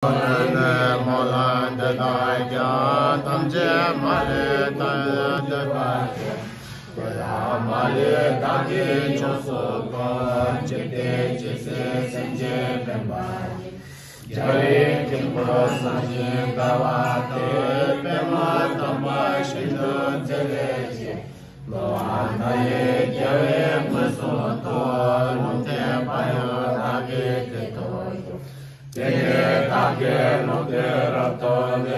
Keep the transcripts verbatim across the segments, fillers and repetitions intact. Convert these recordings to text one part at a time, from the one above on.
ལས་སྨོན་ལམ་འདི་དག་ཀྱང་ཐམས་ཅད་མ་ལུས་དང་ལྡན་པ་ཞིག་དེ་ལ་མ་ལུས་བདག་གིས་མཆོག་ཏུ་བཀུར། འཇིག་རྟེན་ཇི་སྲིད་སེམས་ཅན་ཕན་པ་ཡི། རྒྱལ་བའི་དཀྱིལ་འཁོར་བཟང་ཞིང་དགའ་བ་དེར། པདྨ་དམ་པ་ཤིན་ཏུ་མཛེས་པའི་ཞིང་། ལོང་བ་མཐའ་ཡས་རྒྱལ་བའི་དངོས་སུ་མཐོང་། ལུང་བསྟན་པ་ཡང་བདག་གིས་དེར་ཐོས་ཤིང་། དེ་ནས་བདག་གིས་ལུང་དེ་རབ་ཐོས་ནས།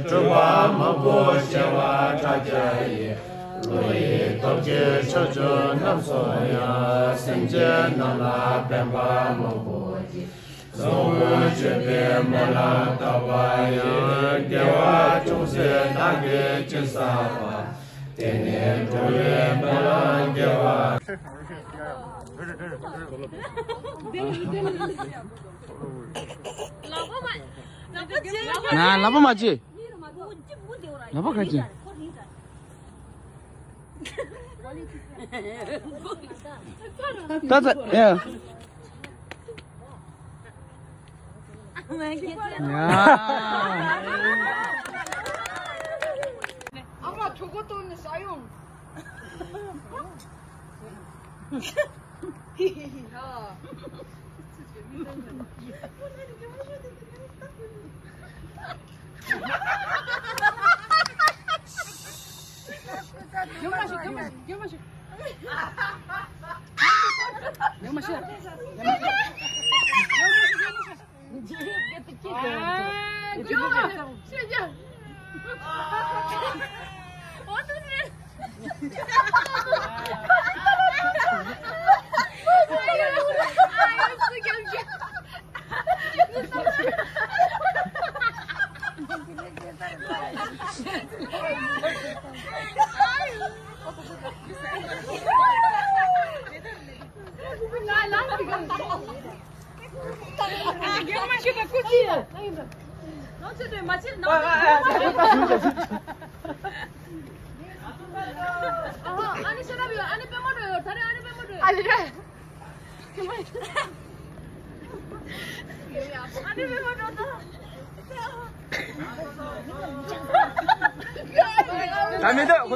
སྤྲུལ་པ་མང་པོ་བྱེ་བ་ཕྲག་བརྒྱ་ཡིས། བློ་ཡི་སྟོབས་ཀྱིས་ཕྱོགས་བཅུ་རྣམས་སུ་ཡང་། སེམས་ཅན་རྣམས་ལ་ཕན་པ་མང་པོ་བགྱིས། གསོན་པོ་སྤྱོད་པའི་སྨོན་ལམ་བཏབ་པ་ཡིས། དགེ་བ་ཅུང་ཟད་བདག་གིས་ཅི་བསགས་པ། དེ་ནི་འགྲོ་བའི་སྨོན་ལམ་དགེ་བ། ང་ལག་པ་མ་བྱེད། ལག་པ་ག་བྱེད། ད་ད་ཡ། ཡ། ཨ་མ་གྲོད་ཁོག་ལྟོགས་ནས་ཟ་ཡོང་།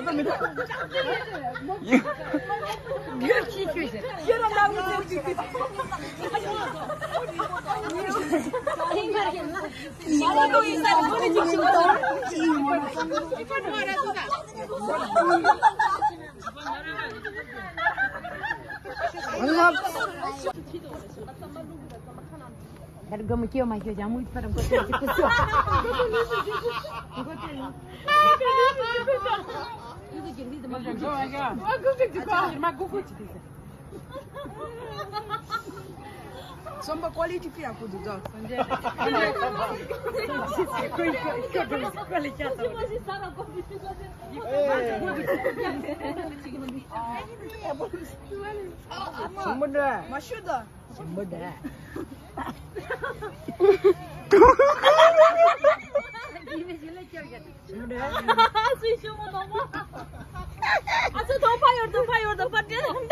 ད་མི་འདུག་ཁོ་ཚོ་མི་འདུག་ད་རྒན་མོ་སྐྱེ་བ་མ་ཤེས་ཀྱང་མོ་ཕར་མགོ་ཐེར་གཅིག་གོ་སོ། མགོ་ཐེར། རྩོམ་པ་ཀོ་ལི་ཊི་ཕི་ཡག་པོ་འདུག་ད། ཞིམ་པོ་འདུག་མ་ཞུ་ད། ཞིམ་པོ་འདུག་ཞིམ་པོ་འདུག་སུས་ཞུ་མོ་དོག་པོ། ཨ་ཚོ་དོག་པ་ཡོད་དོག་པ་ཡོད་དོག་པ་དྲན།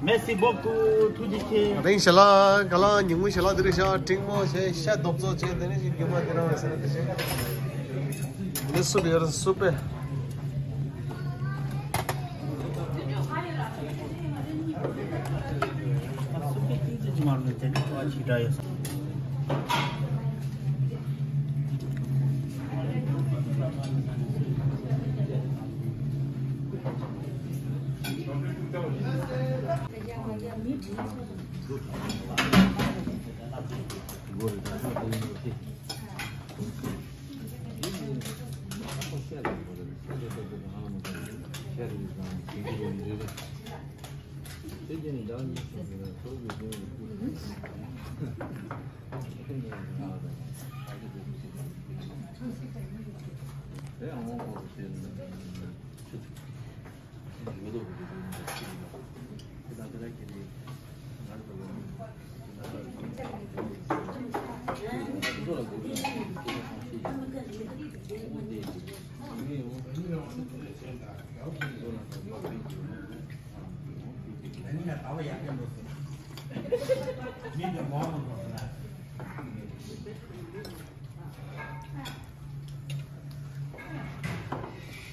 Merci beaucoup, ཐུགས་རྗེ་ཆེ། རིང་ཞལ་ལག་ག་ལ་ཉིན་མོ་ཞལ་ལག་དེ་རིང་ཞག་འབྲིང་མོ་བྱས་ཤ་རྡོབ་ཚོགས་བྱས་དེ་ནས་ཞིག་རྒྱུ་མ་དེ་རང་ཟེར་ན་དེ་བྱས། འདི་སུ་རེད་སུ་པས།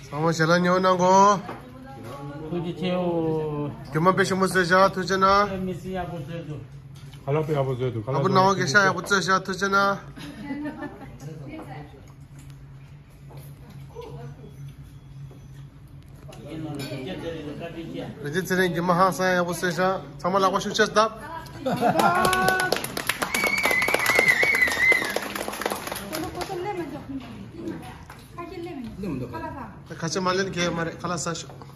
ཚང་མ་ཞལ་ལག་ཉོ་གནང་གོ། ཐུགས་རྗེ་ཆེའོ། རྒྱུ་མ་དཔེ་ཞིམ་པོ་བཟོས་བཞག་ཐུགས་རྗེ་གནང་། མི་སི་ཡག་པོ་བཟོས་འདུག་ཁ་ལག་དཔེ་ཡག་པོ་བཟོས་འདུག་ཨ་བུ་ནང་གི་ཤ་ཡག་པོ་བཟོས་བཞག་ཐུགས་རྗེ་གནང་། རིན་ཆེན་ཚེ་རིང་གི་མ་ཧང་སང་ཡག་པོ་བཟོས་བཞག་ཚང་མ་ལག་པ་ཤུགས་ཆེ་བརྡབ། ཁ་ཆེ་མ་ལེན་གལ་མ་རེད། ཁ་ལག་ཟ་ཤོག